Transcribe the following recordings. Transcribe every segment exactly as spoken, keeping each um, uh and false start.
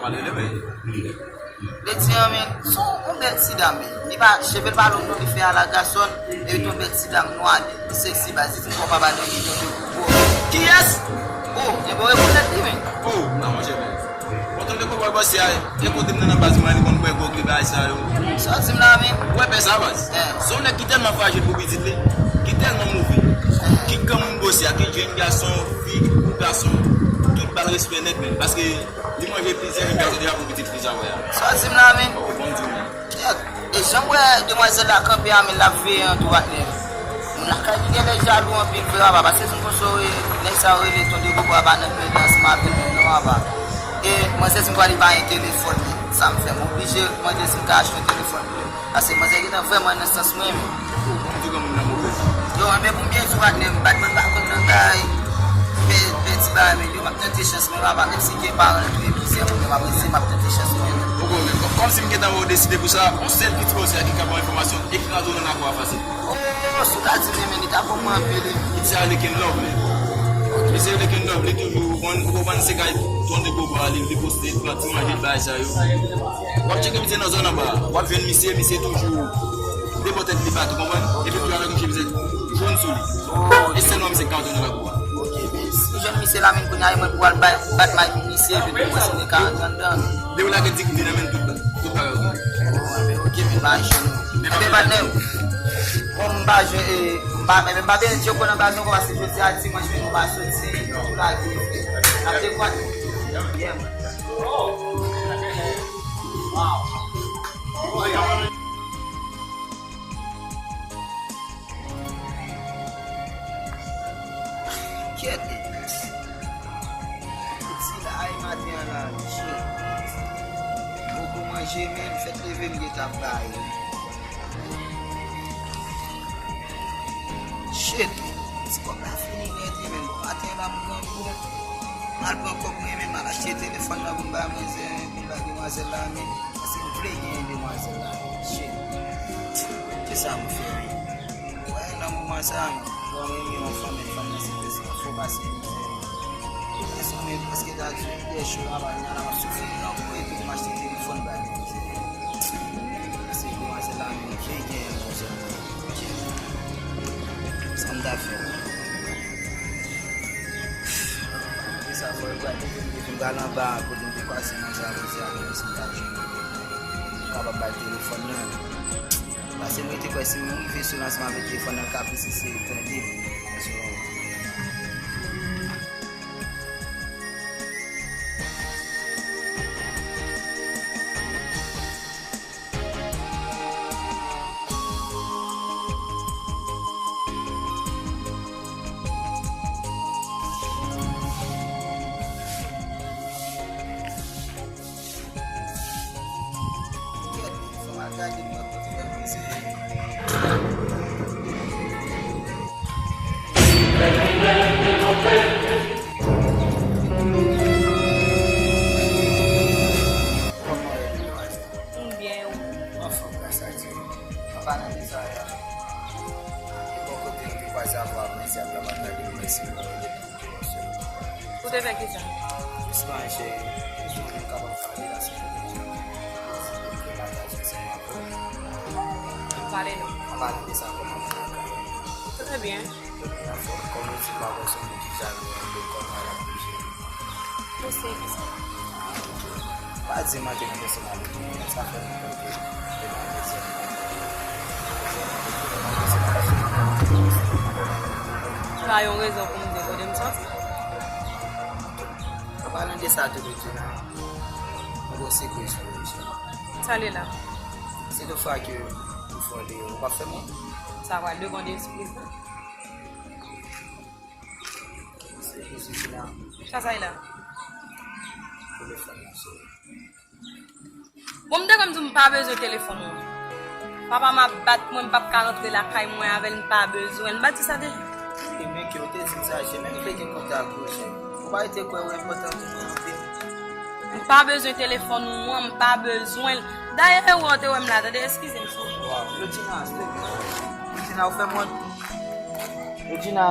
Pale lè men. Lady an, men, se yon bèl ti dam, men. Li pa, cheve l pa long non, li fè ala gason, epi se yon bèl ti dam nwa, li seksi baz, li di m konpa pa nan videyo de gwo. Kiyès? Oh, enben w rekonèt li, men. Oh, nan monchè, men. Bon, tande konpa bòs ya, e kote m nan nan baz mwen, li konn bwè gwòg, li bagay sa yo. Sa w di m la, men? Ou wè pè sa, baz? Eh. Se yon nèg ki tèlman frajil pou pitit li, ki tèlman move, ki granmoun bòs ya, ki jèn gason, fi, gwo gason, tout ba l respè nèt, men. Paske li manje plizyè jèn gason deja pou pitit li sa wè a. Sa w di m la, men? Oh, bon di men. Kèt. E jan m wè demwazèl la kanpe a, men l ap veye an tou patnè. Moun lakay li genlè jalou anpil vre papa, paske se konsa w wè nèg sa yo rele Tonde Bobo a pa nan peyi ansanm avè l menm non papa. E manzè di m kwa li pa gen telefòn li. Sa m fè, m oblije mande si m ka achte yon telefòn pou li. Paske manzè gentan vrèman nan sans mwen, men. Ou di granmoun nan move. Yo, enben pou m byen di w patnè, m pa t, mwen pa konn nan bagay. Pè, pè ti bagay, men yo, m ap tante chans mwen papa, menm si gen paran l touye plizyè moun, men m ap rete, m ap tante chans mwen. Poko, men kò-, kòmsi m gentan wè w deside pou sa, yon sèl piti bòs ya ki ka ba w enfòmasyon, ekri antre w nan lakò a fasil. Oh, si w ta di m, men li ta bon mwen anpil, wi. Piti sa rele Ken Love, men. Misye rele Ken Love, li toujou, ou konprann, ou konprann se kay Tonde Bobo a, li, li poste, li pran ti manje, bagay sa yo. W ap tcheke misye nan zòn anba a. W ap jwenn misye, misye toujou de bò tèt li bat, ou konprann? Epi toujou avèk yon chemiz jòn sou li. E sèlman misye k ka antre nan lakou a. Ok, men si jèn misye la menm kounye a, e mwen pou al bay, bat may pou misye, epi pou mwen si mwen ka antre anndan. Depi w lage dignite nan men l, tout, tout bagay ok. Oh, men ok, men pa jèn. Men pa patnè m. Bon, m pa jèn, e, m pa, men m pa byen di yo konn angaje ankò, paske jodi a dimanch, men nou pa soti, nou lage. N ap dekwat. Yeah, man. Kèt. Ti la ay maten an la, shit. Poko manje, men fèt leve m gentan ap bay. Shit. Ti kòb la fini nèt, men bon, maten la m grangou. M al pran kòb mwen, men m al achte telefòn nan pou m bay manzè, pou m bay demwazèl la, men. Paske m vle gen demwazèl la. Shit. Se sa m fè, wi. Wè, nan moman sa, bon, m renmen yon fanm, men fanm nan se te se fo pase mizè. Paske mwen prèske ta di, lide cho la, pa gen la, m ap soufri grangou epi pou m achte telefòn ba li. Se demwazèl la, men m vle gen yon demwazèl. Sa m ta fè? Apre sa, fò l pral, depi m te fin pral anba, kote m te kwaze manzè a, koze a, kote si m ta jwenn li, m kapab ba l telefòn nan. Paske mwen te kwè si m rive sou l ansanm avèk telefòn nan, l ka plis eseye tande m. So, Kòman w ye, Lwazo? M byen, ou? Anfòm, gras a Dye. Anpalan de sa, e bò kote nou te kwaze avè w, mèsi a travay la, mèsi pou ou. Ou te fè kisa? Jis manje, jis manje, nou kapab pale la, si nou bezwen. Pataje ansanm avè w. Pale non. Anpalan de sa, kòman moun nan ka ye? Trè byen. Tout moun anfòm, kòm ou di, m pa kwè se moun ki jalou anpil, kòman l ap bouje. Ou se kisa? Pa di m antre nan pèsonalite moun nan, sa fè m pè ke devan rezon. Pa yon rezon pou m di kote m soti. An palan de sa tou, Regina, m gon sipriz pou ou, Regina. Sa li la? Si toutfwa ke ou fè yon erè, ou p ap fè m wont? Sa pral devan de sipriz la. Sipriz, Regina. Sa sa ye la? Telefòn nan, sou. Bon, m te konn di w m pa bezwen telefòn ou an. Papa m ap bat mwen, m p ap ka rantre lakay mwen avè l, m pa bezwen l. M pa di sa deja? Ebyen, ke w te di m sa, je menm vle gen kontak ou, je. Ou pa rete kwè ou enpòtan pou mwen anpil. M pa bezwen telefòn ou an, m pa bezwen l. Dayè, ou te wè m la, tande, eskize m, sou. Waw, Regina, silvouplè. Regina, ou fè m wont. Regina.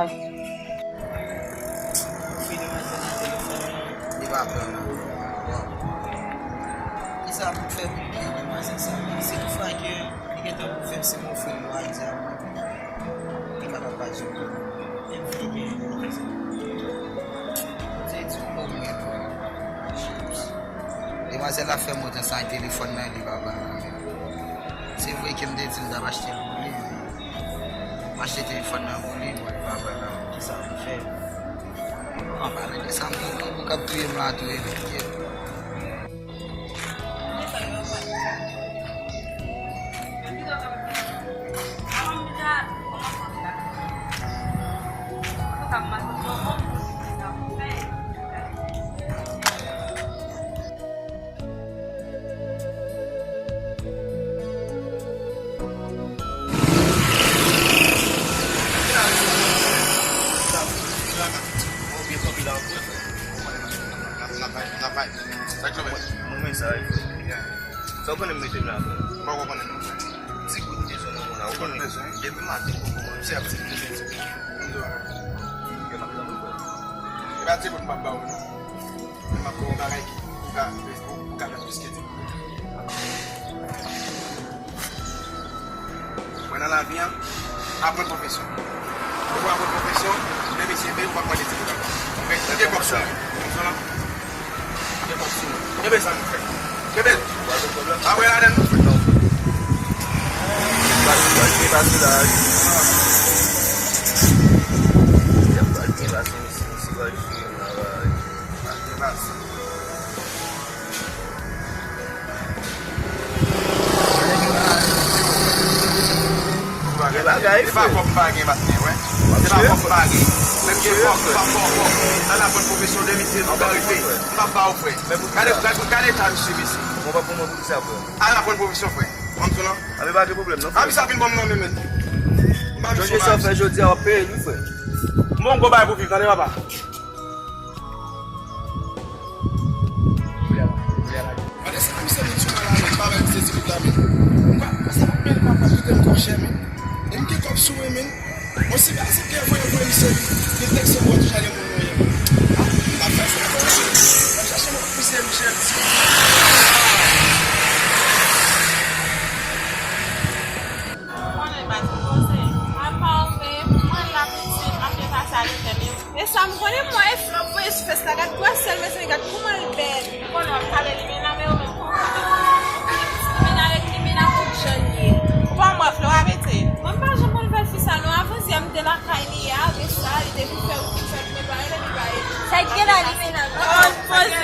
Li pa pran non. Sa pou fè pou mwen, demwazèl sa. Si toutfwa ke li gentan pou fè, se yon frè m, li di a mwen, li kapab pa di mwen. E m vle gen yon demwazèl. Bondye di m pou mwen tou. Demwazèl la fè m monte ansanm ak telefòn nan li, papa. Se vre ke m te di m t ap achte l pou li, men m achte telefòn nan pou li, bon, li pa pran nan kisa pou fè. An palan de sa, m gen yon gwo k ap touye m la tou, epi kite. Mwen renmen sa, wi. Sa w konnen m mete m la, frè? Mwen konnen m, frè. Ti kout bezwen nan mwen la, ou konnen. Depi maten, m poko manje, se ap ti kout bezwen. E pa ti kout m ap ba w, non. Men m ap ba w yon bagay ki, ou ka, ou, ou ka fè plis ke ti kout. Mwen nan lavi a, aprann pwofesyon. Ou aprann pwofesyon, men mesye, men ou pa pran leti pou papa. Ou gen kòb sou mwen. Ou konprann? Ou gen kòb sou mwen. Kenbe sa, mon frè. Kenbe l. Apre ladan, mon frè. E pa kòb m pa gen, patnè, wè. E pa kòb m pa gen. Menm ke kòb, m p ap ba w kòb. Al aprann pwofesyon de metye, m pa rive. M p ap ba w, frè. Gade, gade, gade eta misye, mesye. Al aprann pwofesyon, frè. Ann sou lan. Abi sa vin ban m nan men, men. M pa vin sou bagay. Jodi a, w ap peye l, wi, frè. M ba w yon gwo bagay pou viv, tande, papa. Gade sa misye met sou mwen la, men, m pa bay misye ti kout la, men. M pa, sa, men, papa, kite m twò chè, men. E m gen kòb sou mwen, men. Bon, si, si gen voye, voye misye, li, li tèks mwen, tou jan de moun nou ye, men. Ah, m pa fè sa, frè, m ap chache moun misye, misye. Ou konnen m pa tro poze. Mwen pa ouvè, mwen la pitit, m ap pase a lotèl. E sa m konnen mwen e Flò voye sou fès la, gad gwosè l, mezanmi, gad kouman l bèl. Ou konnen w ap pale limena, men ou menm konprann. Limena rete limena tout jan l ye. Ou pa wè Flò a pete? Mwen m pa janm konn fè fi sa non, avan yè m te lakay li a, apre sa, li te vin fè, vin fè, vin fè, li pa rele, li pa rele. Sa k gen la limena? Oh, poze.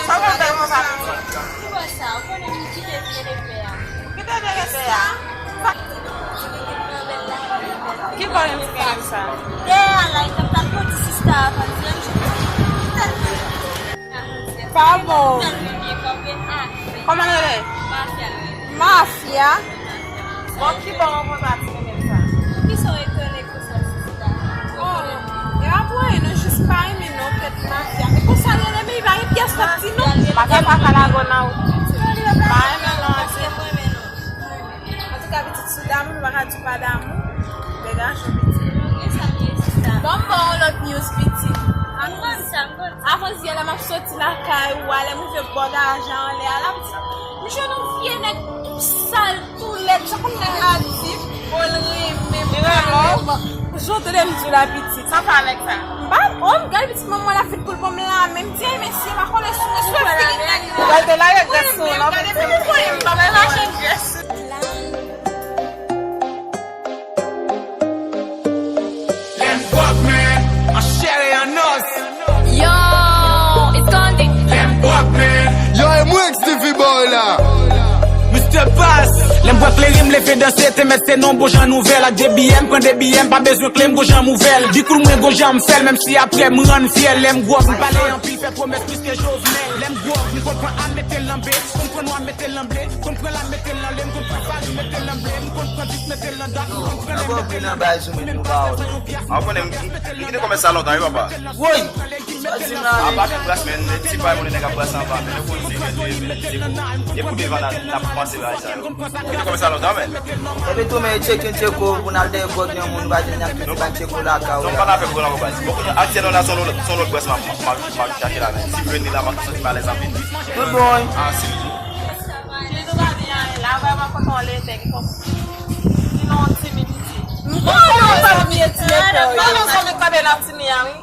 Sa w ap fè konsa, pitit? Ki bò sa? Ou konnen m kite vye lepè a. Kite vye lepè a? Ki bò yon ti kanal sa? Dèyè a la, e tann pral pran ti sista a, pa di m. Pa bon. Kòman l rele? Mafya. Mafya? Bon, ki bò w rankontre ak ti grenn sa? Poukisa w etone? Oh, e pa pou anyen non, jis pa renmen non, kèt mafya. E konsa l rele, men li pa gen pyès lòt ti non. Mafya pa ka lage w nan wout. Pa renmen non, anti. Antouka, pitit, si w damou, nou pa ka di w pa damou. Degaje w, pitit. Ban m ba w yon lòt news, pitit. Avan yè la, m ap soti lakay ou a, lè m rive bò garajan anlè a la, pitit, m jwenn yon vye nèg tou sal, tou lèd, jan konn nèg a di, bon, l renmen m karèman. Jan w tande m di w la, pitit. Sa fè avèk sa? M pa konn, gade pitit manman la vin pou l ban m la, men m di, "Ey, mesye, pa kole sou mwen, sou figi nèg la." Ou pral te lage grès sou ou, non, pitit? Gade, pou mwen, m pa pral mache grès. Lè m pwòp, man, an chè e an os. Yo, it's Gandhi. Lè m pwòp, man. Yo, e mwen, Stevie Boy la. Mister Bass. Lè m bwè kleren, m leve danse, te mèt se non bon jan nouvèl. Ak de biyè, m pran de biyè, m pa bezwen kle, m gon jan m ouvè l. Di kou l mwen gon jan m fè l, menm si apre m rann fyè l. Lè m gwòg, m pale anpil, fè pwomès plis ke Jovenel. Lè m gwòg, m konn pran al mete l nan be, m konn pran nwa mete l nan ble, m konn pran la mete l nan le, m konn pran farin mete l nan ble, m konn pran dis mete l nan dat, m konn pran lè mete l nan... Mwen menm pa fè yon pyas. Mwen pa fè yon pyas. Woy! Anba tout bras, men, ti bay moun nèg ap brase anba, men, nou konn se jan li ye, men, se pou, e pou devan n a, n ap panse bagay sa yo. Yo te kòmanse sa lontan, men. Epi tou, men, tcheke, tcheko, pou n al dèyè gwòg yon moun, nou pa jwenn ak tout, pa tcheko lakay ou la. Non, m pa nan afè gwòg la, baz. Bon, kounye a, aktyèlman, la, se yon lòt, se yon lòt bras m ap, m ap, m ap chache la, men. Si m jwenn li la, m ap santi m alèz anpil, wi. Tout bon, wi. Ah, si. Jezi pa gen anyen la, vrèman kontan w leve, ki konn, ki non timi piti. M kontan w kontan m ye ti lepè. Mwen menm sa mwen kanpe nan timi a, wi.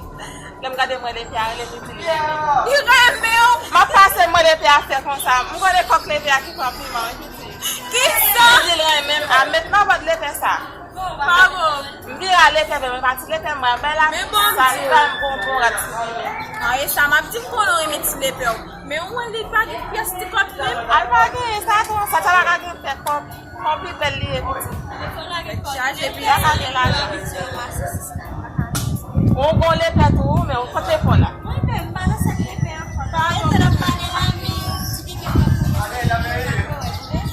Lè m gade mwen lepè a rele piti li renmen. Li renmen w. M ap pase mwen lepè a fè konsa. M konn kòk lepè a ki pran piman, wi, piti. Kisa? Li di l renmen m. A met nan vant lepè sa. Pa bon. M vire a lepè, men pati lepè m bèl la. Men bon, sa li ba m bonbon rat ti lepè. Ah, e sa m ap di m konnen w renmen ti lepè w. Men ou wè li pa gen pyès ti kòb menm. Al pa gen sa tou, sa ta pa ka gen pè kòb. Kòb li bèl li ye piti. Chaje byen. Chaje lajan. Ou gon lepè tou, men ou kote fò la. Mwen menm, m pa nan sèk lepè ankò. Pa bon.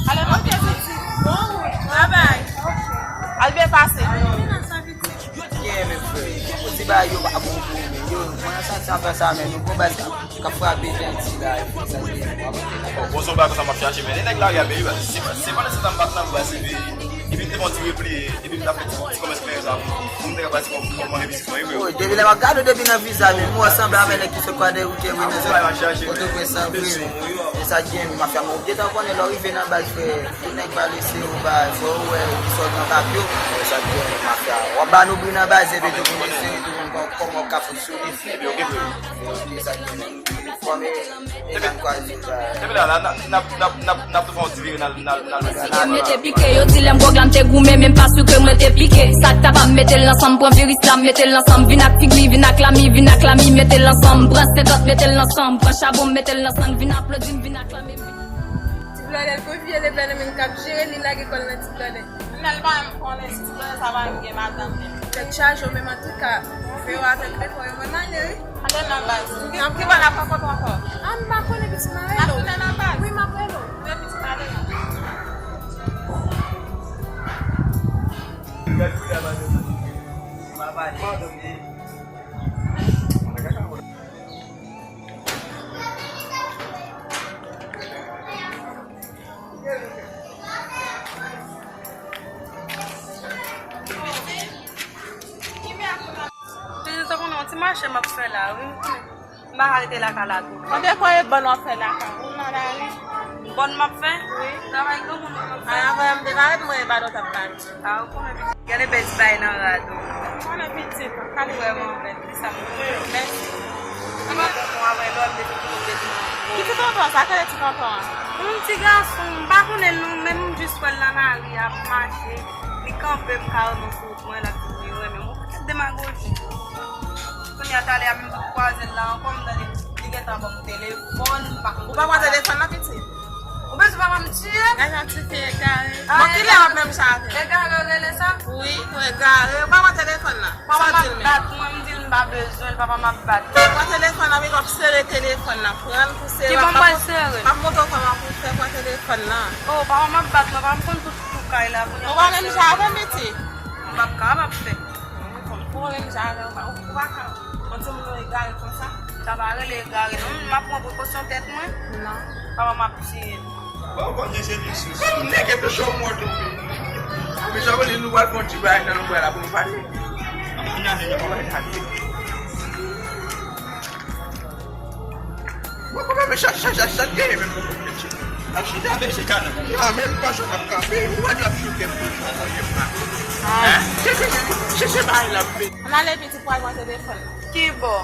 Ale, ok, piti. Bon, bye bye. Al byen pase. Gen men frè, pou di bagay yo pa bon pou ou, men yo, mwen santi anfè sa, men nou gon baz k ap, k ap frape janti la, epi sa gen. Bon, se yon bagay konsa m ap chache, men nèg lari a, men yo, se, se pandan se tan m pa t nan baz, epi, epi m te fè yon ti repliye, epi m t ap fè ti, ti kòmès men sa, pou, pou m te ka pase kòm, kòm manje pitit mwen, wi. Depi lè m ap gade w depi nan viza, men mwen sanble avè nèg ki sot Kwadèboukè, wi, nan zòn Pòtoprens lan, wi. E sa k gen, mafya, men w gentan konnen lè w rive nan baz, frè. Tout nèg pa lese ou ba, fò ou wè kisa w gen nan papye w. Wè sa k gen, mafya. W ap ba nou bri nan baz, epi tou pou nou sere tou pou nou kòman w ka fonksyone. Epi ok, frè. Fòme, e nan kwaze ba. Epi la, la, n ap, n ap, n ap, n ap, n ap tou fè yon ti vire nan, nan, nan, nan, nan. Mete pike, yo di lè m gwòg la m te goumen, men m pa si ke mwen te pike. Sa k ta pa m mete l ansanm, pran viris la, m mete l ansanm, vin ak Tigri, vin ak Lami, vin ak Lami, mete l ansanm, pran senkant, mete l ansanm, pran chabon, mete l ansanm, vin aplodi m, vin aklame m. Ti blòdè, l konfye lepè nan men l k ap jere, li lage kò l nan ti blòdè. Mèl pa menm konnen si ti blòdè sa pa menm gen madanm menm. Tèt chaje w menm antouka. Fè yo avèk lepè yo mwen m ale wi. Ale nan baz. Ki bò n ap rankontre ankò? A m pa konnen piti m a rele w. N ap tounen nan baz. Wi m ap rele w. Wi piti m ale nan. Piti sa konnen yon ti mache m ap fè la wi. M pa ka rete lakay la tou. Kote kote bòn w ap fè lakay ou nan lari? Bòn m ap fè? Wi. Travay granmoun m ap fè. A, avan m te parèt mwen e bado t ap bat. A, ou konnen pitit. Gade bèl ti bagay nan rad ou. Ou konnen pitit, kale vrèman bèl, li sa m vle. Mèsi. Mwen tonton avè lò m te fè tout bezwen. Ki ti tonton sa? Kèlè ti tonton an? Yon ti gason, m pa konnen non, men m jis wè l nan lari ap mache. Li kanpe, m ka wè nan sou wout mwen, l ap di m li renmen m. Yon pakèt demagoji. Kounye a talè a menm m kwaze l la ankò, m tande li gentan ban m telefòn, m pa konn. Ou pa pran telefòn nan pitit? Ou bezwen papa m tiye? Gade yon ti fi egare. Bon, kilè w ap menm sa avè l? Egare w rele sa? Wi, ou egare. Ou pa pran telefòn nan? Papa m ap bat mwen, m di l m pa bezwen l, papa m ap bat mwen. Pran telefòn nan, wi, w ap sere telefòn nan. Pran l pou sere. Kibò m pral sere? M ap montre w kòman pou fè pran telefòn nan. Oh, papa m ap bat mwen, papa m konn tout tou kay la, kounye a. Ou pa menm jan avè m, piti? M p ap ka, m ap fè. Ou menm jan avè w, ou pa ka. Yon timoun egare konsa. Sa pa rele egare non, m ap pran prekosyon tèt mwen. Non. Papa m ap tiye m. Bon, bon, Jezi, Jezi. Bon, nèg epi show mwen tou. Epi sa vle di nou pral fè yon ti bagay nan nou pral la pou nou pale. Ann ale, ann ale. Mwen konprann men chat, chat, chat, chat genyen menm konprann men chat. Ap chita. Ap chita non. Yo, menm pa chat ap kanpe, ou wè l ap choute m tou, chat, manje m la. Hein? Se, se, se, se bagay l ap fè. Ann ale piti pou al pran telefòn nan. Kibò?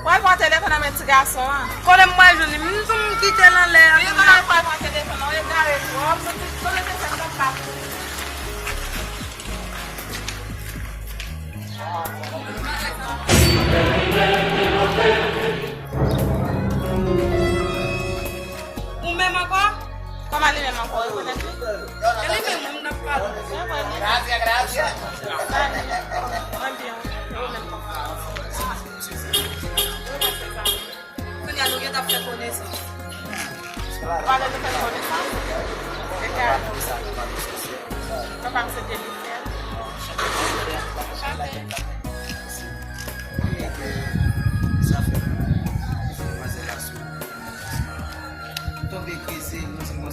Pral pran telefòn nan men ti gason an. Kote m pral jwenn li? M di w m kite l anlè a. Li pral pran telefòn nan, ou egare twòp. Kote te fè m pa. Ou menm ankò? Kòman li menm ankò? Ou konnen tou? E li menm, moun nan pale. Gracias, gracias. Mwen byen, ou menm kòman? Kounye a nou gentan fè konesans. Pandan nou fè konesans, egal. Papa m se Jennifer. Chante. Sa fè.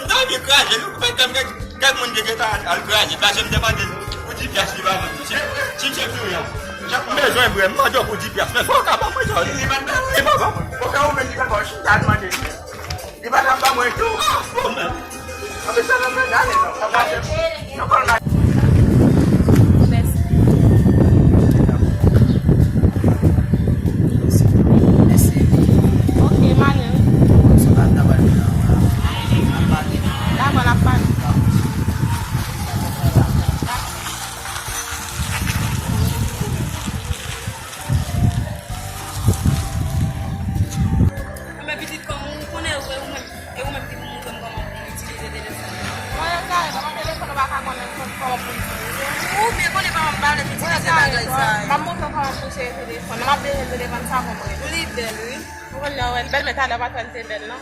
m ta anvi kraze l wi. Kèk, kèk, kèk moun te gentan al, al kraze. Paske m te mande l pou di pyès, li pa ban m. Ti, ti chèf tou an. M bezwen bwè, m mande w pou di pyès. Men fò w ka ban mwen sa. Li pa ban mwen. Li pa ban mwen. Ou fè ou menm li pa ban w. Si m ta al mande li. Li pa t ap ban mwen tou. Ah, bon, men. Anpi sa nan men, gade, non. Sa pa fè. Yon kòl la. Mèsi. Mèsi. Ok, m ale wi. Dakò, n ap pale. Enben pitit, kòm ou konnen, ou, ou menm, e ou menm ki pou montre m kòman pou m itilize telefòn nan. Mwen, Zara, nan telefòn, ou pa ka konnen kòman pou m itilize. Ou byen konnen pa m ap pale m itilize bagay sa yo. M ap montre w kòman pou w jere telefòn nan. M ap bezwen telefòn sa pou mwen. Li bèl, wi. Ou konn lè w wè l bèl, men talè w pa t wè l te bèl, non.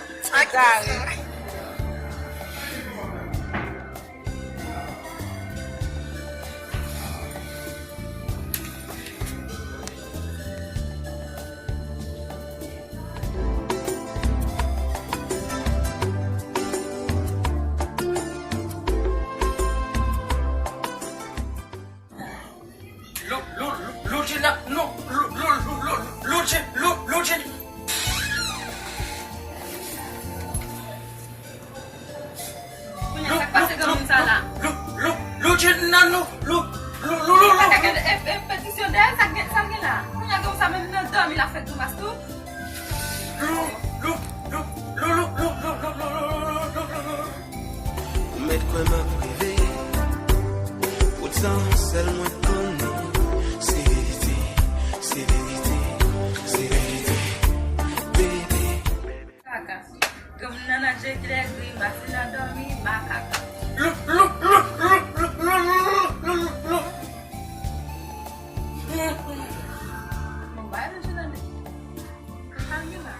Zara. Lou, lou, lou, Loudjina, non, lou, lou, lou, lou, Loudji-, lou, Loudjina. Kounye a, sa k pase granmoun sa la? Lou, lou, lou, Loudjina, non, lou, lou, lou, lou, lou. Sa k gen, e, e, petisyon dèyè, sa k gen, sa l gen la? Kounye a, granmoun sa menm nan dòmi, l ap fè grimas tou. Lou, lou, lou, lou, lou. Ou mèt kwè m ap reve. Poutsan, sèl mwen konnen se verite, se verite, se verite, baby. Kaka. Granmoun nan nan je ki lè grimas, li nan dòmi, makaka. Lou, lou, lou. Bon, bay nou tande. Kaka vin la.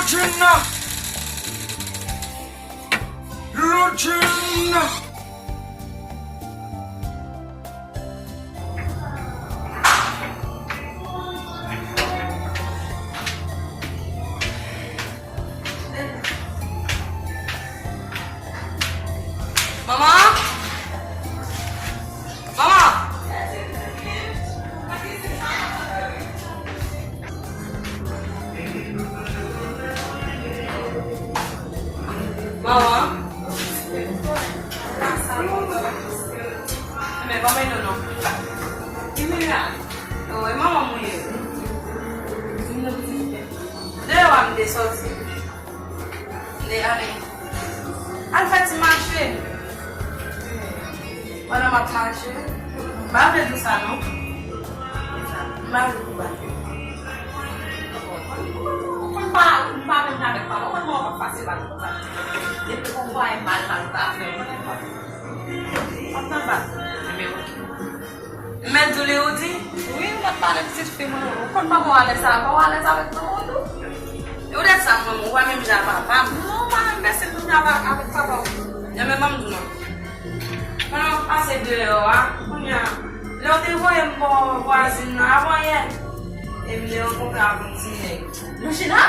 Loudjina! Loudjina! Manman! Manman! Manman! Men, ban mwen non, non. Ki mwen la? Oh, e manman mwen ye. Deyò a m te sòti. M te ale. Al fè ti mache. Pandan m ap mache, m pa vle di w sa non. M pa vle pou bal. Ou konn pa, ou pa menm avèk papa, ou konn mwen pa pase bal konsa. Depi ou vwaye mal, mal pa fè, ou konn pa. Konn pa bal. Enben, oke. M mèt di w li ou di? Wi, ou mèt pale pitit fi mwen. Ou konn papa w alèz sa, pa w alèz avèk manman w tou? E ou dèt sa, manman, ou pa menm jan ak papa m. Non, ou pa menm bèse menm jan avèk, avèk papa w. Enben, ban m di w non. Pandan m ap pase deyò a, kounye a, lè w te voye m bò vwazin nan avanyè, e m te rankontre ak yon ti nèg. Loujina?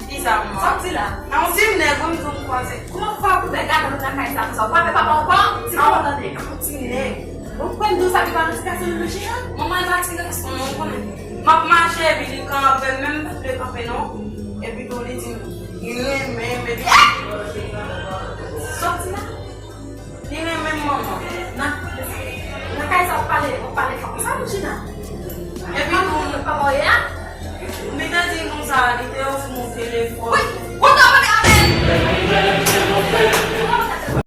Kisa, manman? Sa w di la? A yon ti nèg, wi, m di w m kwaze. Kòman w fè pou fè gade moun nan kay sa konsa? Ou pa fè papa w pè? Ti kòman tande? A yon ti nèg. Ou konn di w sa ki pa nan ti gason nan Loujina? Manman, e pa ti gason non, ou konnen. M ap mache, epi li kanpe, menm m pa vle kanpe non. Epi tou, li di m, li renmen m, epi sa w di la? Li renmen m, manman. Nan, nan kay sa w pale, w pale konsa, Loujina? Epi tou, papa w ye a? M te di konsa, li te ofri m yon telefòn. Wi, ou t ap pale avè l!